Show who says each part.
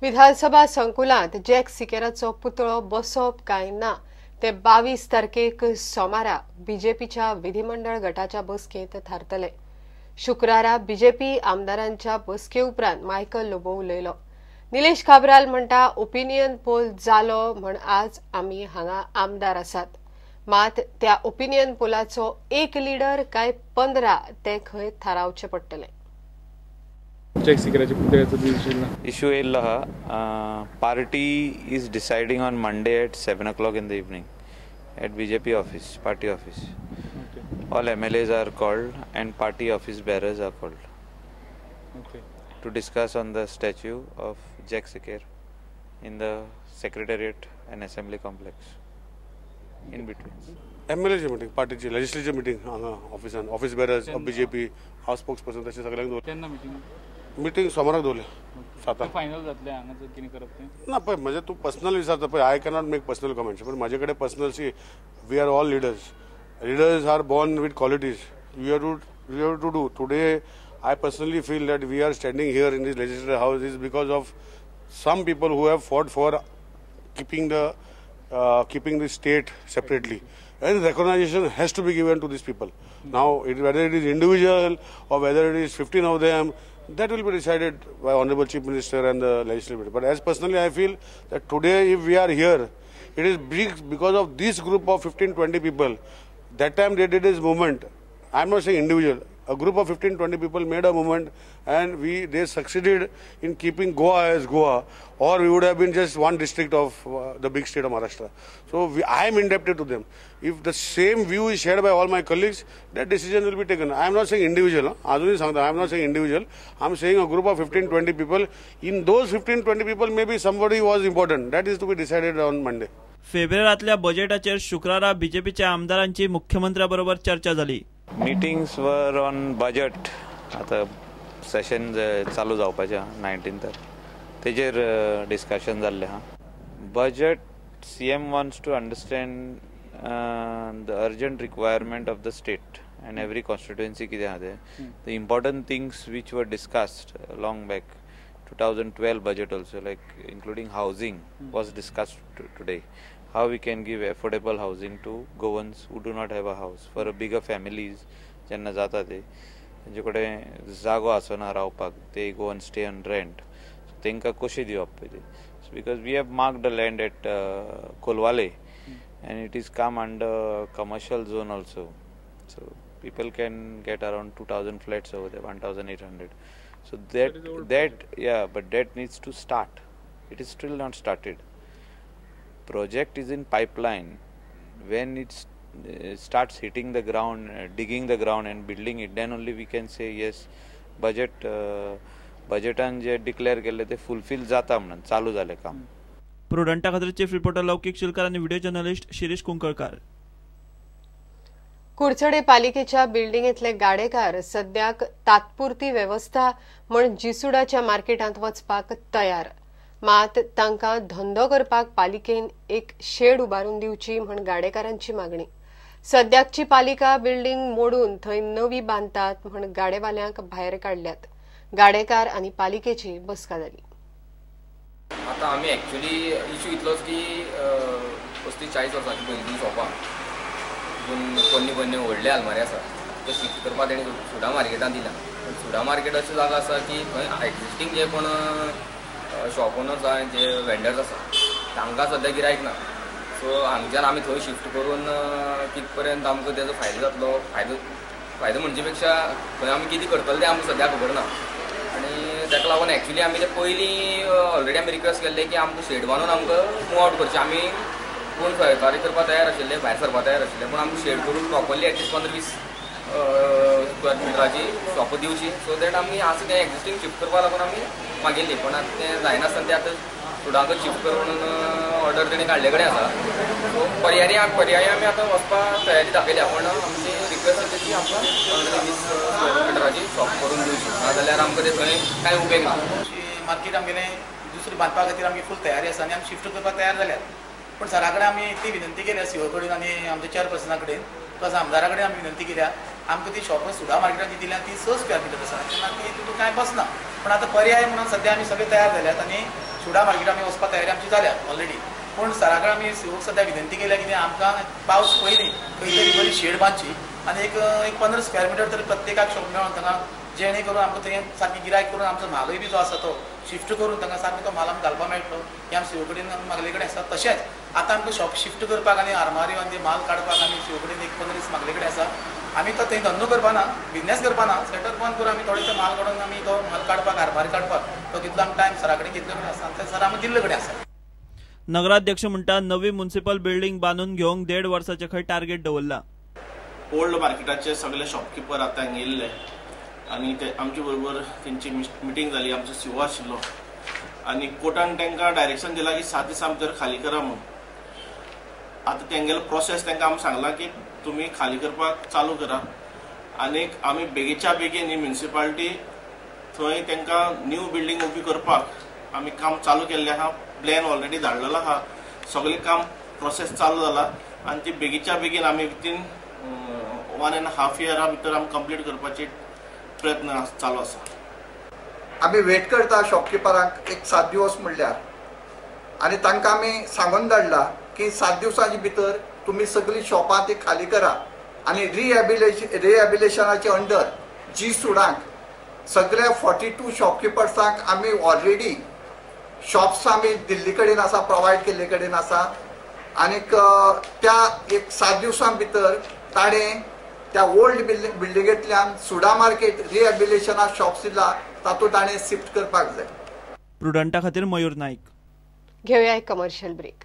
Speaker 1: विधानसभा संकुलांत jack सिकेराचो पुतळो बसोवप काय ना ते 22 तारखेक सोमारा बीजेपीच्या विधिमंडळ गटाच्या बसकेंत थारतले. शुक्रारा बीजेपी आमदारांच्या बसके उपरांत मायकल लोबो उलयलो. निलेश काब्राल म्हणटा ओपिनियन पोल जालो म्हण आज आमी हांगा आमदार आसात, मात त्या ओपिनियन पोलाचो एक लिडर काय 15 ते खंय थारावचे पडटले.
Speaker 2: जॅक सिकेराच्या पुतळ्याचो
Speaker 3: इश्यू येयल्लो आहा. Party is deciding on Monday at 7 o'clock in the evening at BJP office, party office. All MLAs are called and party office bearers are called to discuss on the statue of Jack Sequeira in the Secretariat and Assembly Complex in between.
Speaker 4: MLA meeting, party legislature meeting हांगा ऑफिसान, office bearers of BJP, house spokesperson तशें सगळ्यांक दवरलें.
Speaker 2: केन्ना meeting?
Speaker 4: Meeting सोमाराक दवरलें 7.
Speaker 2: Final जातलें हांगासर कितें करप तें?
Speaker 4: ना पळय, म्हणजे तूं पर्सनल विचारता पळय, I cannot make personal comments, पण म्हाजे कडेन personal see we are all leaders. Leaders are born with qualities. We have to do. Today, I personally feel that we are standing here in this legislative house is because of some people who have fought for keeping the state separately. And recognition has to be given to these people. Now, whether it is individual or whether it is 15 of them, that will be decided by Honorable Chief Minister and the legislative. But as personally, I feel that today, if we are here, it is because of this group of 15-20 people. That time they did this movement. I am not saying individual. A group of 15-20 people made a movement and they succeeded in keeping Goa as Goa, or we would have been just one district of the big state of Maharashtra. So I am indebted to them. If the same view is shared by all my colleagues, that decision will be taken. I am not saying individual. I am not saying individual. I am saying a group of 15-20 people. In those 15-20 people, maybe somebody was important. That is to be decided on Monday.
Speaker 5: फेब्रुवारीतल्या बजेटाचेर शुक्रारा बीजेपीच्या आमदारांची मुख्यमंत्र्याबरोबर चर्चा झाली.
Speaker 3: Meetings were on budget. आता सेशन चालू जावपाचें 19th तेजेर discussion जाल्लें आहा. Budget CM wants to understand the urgent requirement of the state and every constituency कितें आहा तें. The important things which were discussed long back 2012 budget also, like including housing, was discussed today. How we can give affordable housing to Goans who do not have a house, for a bigger families जेन्ना जाता ते तेंचे कडेन जागो आसना रावपाक, ते go and stay on rent, तांकां कशें दिवप पळय ते. Because we have marked the land at Colvale and it is come under commercial zone also, so people can get around 2000 flats over there, 1800. So that yeah, but that needs to start. It is still not started. Project is in pipeline. When it starts hitting the ground, digging the ground and building it, then only we can say yes, budget बजेटान जे declare केल्ले ते fulfil जाता म्हणून चालू जालें काम.
Speaker 5: प्रुडंटा खातीर चीफ रिपोर्टर लौकीक शिलकार आनी व्हिडिओ जर्नलिस्ट शिरीष कुंकळकार.
Speaker 1: कुडचडे पालिकेच्या बिल्डिंगेतले गाडेकार सद्याक तात्पुरती वेवस्था म्हण जिसुडाच्या मार्केटांत वचपाक तयार, मात तांकां धंदो करपाक पालिकेन एक शेड उबारून दिवची म्हण गाडेकारांची मागणी. सद्याकची पालिका बिल्डिंग मोडून थंय नवी बांदतात म्हण गाडेवाल्यांक भायर काडल्यात. गाडेकार आनी पालिकेची बसका जाली.
Speaker 6: आतां आमी एक्चुअली इश्यू इतलोच की 35-40 वर्सांची पयलीं शॉपां पोन्नी पोन्नी व्हडले आलमारी आसा ते शिफ्ट करपाक तेणी सुडा मार्केटान दिला. पूण सुडा मार्केट अशी जागा आसा की थंय एक्झिस्टींग जे कोण शॉप ओनर्स आसा, जे वेंडर्स आसा तांकां सद्या गिरायक ना. सो हांगच्यान आमी थंय शिफ्ट करून कित पर्यंत आमकां तेजो फायदो जातलो, फायदो म्हणचे पेक्षा थंय आमी कितें करतले तें आमकां सद्या खबर ना. आनी ताका लागून एक्चुअली आमी ते पयलीं ऑलरेडी आमी रिक्वेस्ट केल्ले की आमकां शेड बांदून आमकां मूव आवट करचें. आमी कोण सहकार्य करपाक तयार आशिल्ले, भायर सरपाक तयार आशिल्ले, पूण आमकां शेड करून प्रॉपरली एटलिस्ट 15-20 स्क्वेअर मिटराची शॉपां दिवची, सो that आमी आसा तें एक्झिस्टींग शिफ्ट करपाक लागून आमी मागिल्ली. पूण आतां तें जायनासतना तें आतां सुडांकच शिफ्ट करून ऑर्डर तेणी काडले कडेन आसा. सो पर्यायी आमी आतां वचपाक तयारी दाखयल्या, पूण आमची रिक्वेस्ट आसा की आमकां 15-20 स्क्वेअर मिटराची शॉप करून दिवची, नाजाल्यार आमकां तें थंय कांय उपेग ना.
Speaker 7: मार्केट आमगेलें दुसरी बांदपा खातीर आमची फूल तयारी आसा आनी आमी शिफ्ट करपाक तयार जाल्यात. पूण सरा कडेन आमी ती विनंती केल्या, सीओ कडेन आनी आमच्या चेअरपर्सना कडेन, प्लस आमदारा कडेन आमी विनंती केल्या आमकां ती शॉपां सुडा मार्केटान जी दिल्या ती 6 स्क्वेअर मिटर आसा, तेन्ना ती तितून कांय बसना. पूण आतां पर्याय म्हणून सद्या आमी सगळे तयार जाल्यात आनी सुडा मार्केटान आमी वचपाक तयारी आमची जाल्या ऑलरेडी. पूण सरा कडेन आमी सीओक सद्या विनंती केल्या की आमकां पावस पयलीं खंय तरी बरी शेड बांदची आनी एक 15 स्क्वेअर मिटर तरी प्रत्येकाक शॉप मेळोन तांकां, जेणे करून आमकां थंय सारकी गिरायक करून आमचो म्हालूय बी जो आसा तो शिफ्ट करून तांकां सारको तो म्हाल आमकां घालपाक मेळटलो हें आमी सीओ कडेन मागले कडेन आसा. तशेंच आतां आमकां शॉप शिफ्ट करपाक आनी आरमारी आनी म्हाल काडपाक आमी सीओ कडेन एक 15 दीस मागले कडेन आसा. आमी तो थंय धंदो करपाना, बिजनेस करपाना, शटर बंद करून आमी थोडे म्हाल काडून आमी तो म्हाल काडपाक आरमारी काडपाक तो तितलो आमी टायम सरा कडेन घेतले कडेन आसा आनी सर आमी दिल्ले कडेन आसा.
Speaker 5: नगराध्यक्ष म्हणटा नवी म्युनिसिपल बिल्डिंग बांदून घेवंक 1.5 वर्साचे खंय टार्गेट दवरला.
Speaker 8: ओल्ड मार्केटाचे सगळे शॉपकिपर आतां हांगा येयल्ले आनी ते आमचे बरोबर तेंची मिटींग जाली. आमचो सीओ आशिल्लो आनी कोर्टान तांकां डायरेक्शन दिलां की 7 दिसां भितर खाली करा म्हणून. आतां तेंगेलो प्रोसेस तांकां आमी सांगलां की तुमी खाली करपाक चालू करा आनी आमी बेगीच्या बेगीन ही म्युनिसिपालिटी थंय तांकां न्यू बिल्डींग उबी करपाक आमी काम चालू केल्लें आहा. प्लॅन ऑलरेडी धाडलेलो आहा, सगळें काम प्रोसेस चालू जाला आनी ती बेगीच्या बेगीन आमी वितीन 1.5 इयरा भितर आमी कंप्लीट करपाची प्रयत्न चालू आसा.
Speaker 9: आमी वेट करता शॉपकिपरांक एक 7 दिवस म्हणल्यार आनी तांकां आमी सांगून धाडला की 7 दिवसांचे भितर तुमी सगळीं शॉपां ती खाली करा आनी रिहॅबिलिटेशनाचे अंडर जी सुडांक सगळ्या 42 शॉपकिपर्सांक आमी ऑलरेडी शॉप्स आमी दिल्ली कडेन आसा, प्रोवायड केल्ले कडेन आसा. आनीक त्या एक 7 दिवसां भितर ताणें त्या ओल्ड बिल्डिंगेंतल्यान सुडा मार्केट रिहॅबिलिटेशना शॉप्स दिला तातूंत ताणें शिफ्ट करपाक जाय.
Speaker 5: प्रुडंटा खातीर मयूर नाईक.
Speaker 1: घेवया एक कमर्शियल ब्रेक.